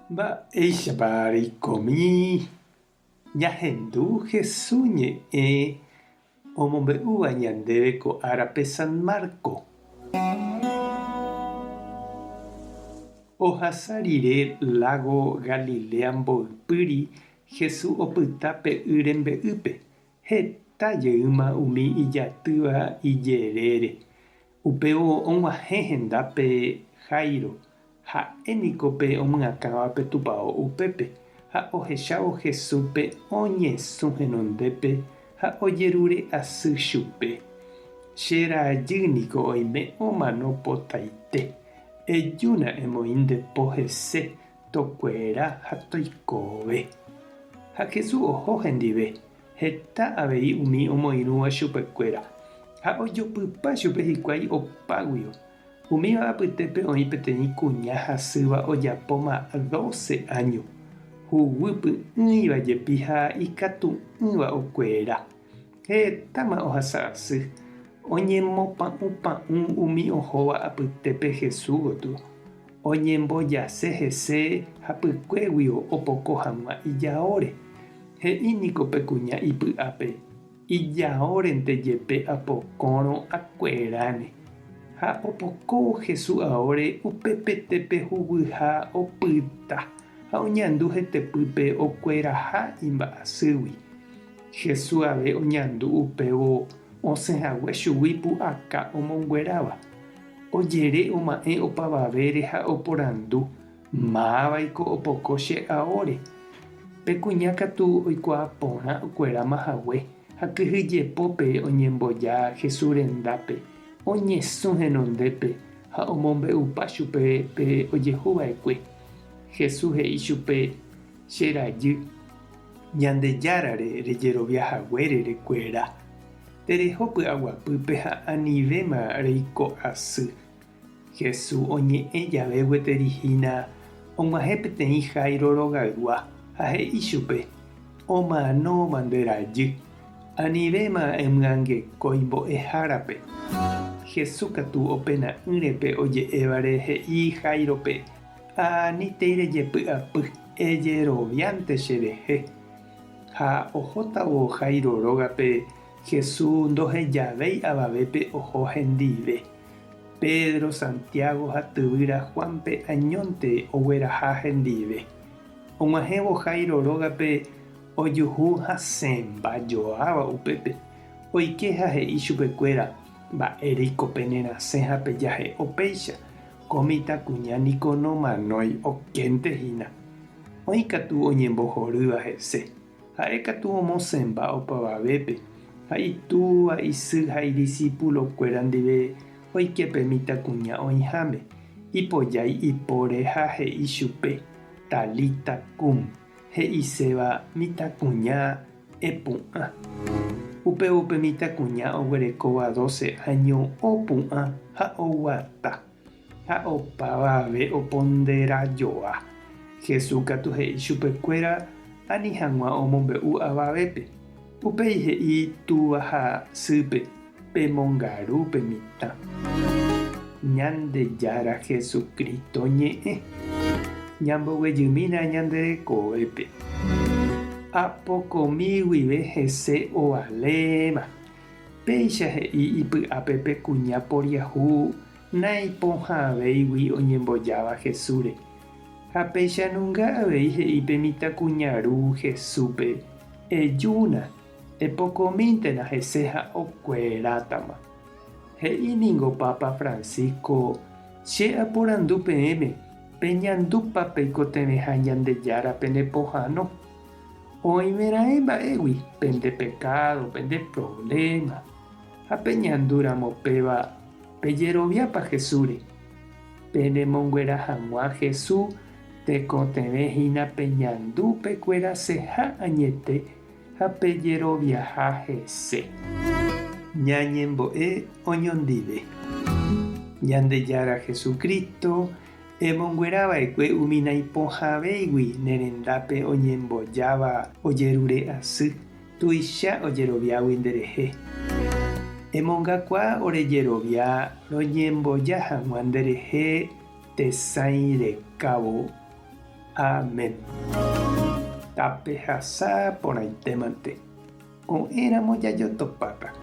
Mba'éichapa reikomi ñahendu Hesu ñe'ẽ omombe'úva ñandéve ko árape San Marco? Ohasa rire lágo Galilea mboypýri Hesu opyta pe y rembe'ýpe, heta jeýma umi ijatýva ijerére. Upévo og̃uahẽ hendápe Jairo, ha'e niko pe omyakãva pe tupao upépe, ha ohechávo Jesúspe oñesũ henondépe ha ojerure asy chupe, Che rajy niko oime omano potaite, ejúna emoĩ nde po hese tokuera ha toikove. Ha Jesús oho hendive, Heta avei umi omoirũva chupekuéra, ha ojopypa chupe hikuái opáguio. Umíva apytépe oĩ peteĩ kuña hasýva ojapóma dóse áño, huguy py'ỹiva jepi ha ikatu'ỹva okuera. Hetáma ohasa asy, oñemopa'ũpa'ũ umi ohóva apytépe Jesús gotyo, oñembojase hese hapykuéguio opoko hag̃ua ijaóre. He'i niko pe kuña ipy'ápe, Ijaórente jepe apokórõ akueráne. Ha opokóvo Jesús aóre upepete pe huguyha opyta ha oñandu hetepýpe okueraha imba'asýgui. Jesús ave oñandu upévo osẽ hague chugui pu'aka omongueráva. Ojere oma'ẽ opavavére ha oporandu, Mávaiko opoko che aóre? Pe kuña katu oikuaa porã okueráma hague ha kyhyjepópe oñemboja Jesús rendápe, oñesũ henondépe ha omombe'upa chupe pe ojehu va'ekue. Jesús he'i chupe, Che rajy, Ñandejárare rejerovia haguére rekuera. Tereho py'aguapýpe ha anivéma reiko asy. Jesús oñe'ẽ jave gueteri hína og̃uahẽ peteĩ Jairo rogaygua ha he'i chupe, Omanóma nde rajy, anivéma emyangekói mbo'ehárape. Jesús katu opena'ỹre pe oje'évare he'i Jáirope, Anítei rejepy'apy, ejeroviánte cherehe. Ha ohótavo Jairo rógape, Jesús ndohejavéi avavépe oho hendive. Pedro, Santiago ha tyvýra Juánpe añónte ogueraha hendive. Og̃uahẽvo Jairo rógape ojuhu hasẽmba joáva upépe, oike ha he'i chupekuéra, Mba'éreiko penerasẽ ha pejahe'o péicha, ko mitãkuña niko nomanói okénte hína. Oĩ katu oñembohorýva hese. Ha'e katu omosẽmba opavavépe, ha itúva, isy ha idisipulokuéra ndive oike pe mitãkuña oĩháme, ipojái ipóre ha he'i chupe, Talita kum, he'iséva mitãkuña epu'ã. Upévo pe mitãkuña oguerekóva dóse áño opu'ã ha oguata, ha opavave opondera joa. Jesús katu he'i chupekuéra ani hag̃ua omombe'u avavépe. Upéi he'i túva ha sýpe, Pemongaru pe mitã. Ñandejára Jesucristo ñe'ẽ. Ñamboguejymína ñande rekovépe. Apokomi guive hese ovaléma. Péicha he'i ipy'ápe pe kuña poriahu naipohãvéigui oñembojáva Jesúsre. Ha péicha nunga avei he'i pe mitãkuña ru Jesúspe, Ejúna, epokomíntena hese ha okuerátama. He'i ningo Papa Francisco, Che aporandu peẽme, peñandúpa peikotevẽha Ñandejára pene pohãno? Oĩveraẽ mba'égui pende pekádo, pende provléma. Ha peñandúramo péva, pejeroviápa Jesúsre? Penemonguera hag̃ua Jesús tekotevẽ hína peñandu pekueraseha añete ha pejeroviaha hese. Ñañembo'e oñondive. Ñandejára Jesucristo emonguera va'ekue umi naipohãvéigui ne rendápe oñembojáva ojerure asy, tuicha ojeroviágui nderehe. Emongakuaa ore jerovia roñemboja hag̃ua nderehe tesãi rekávo. Amén. Tapehasa porãitémante. Ko'ẽramo jajotopáta.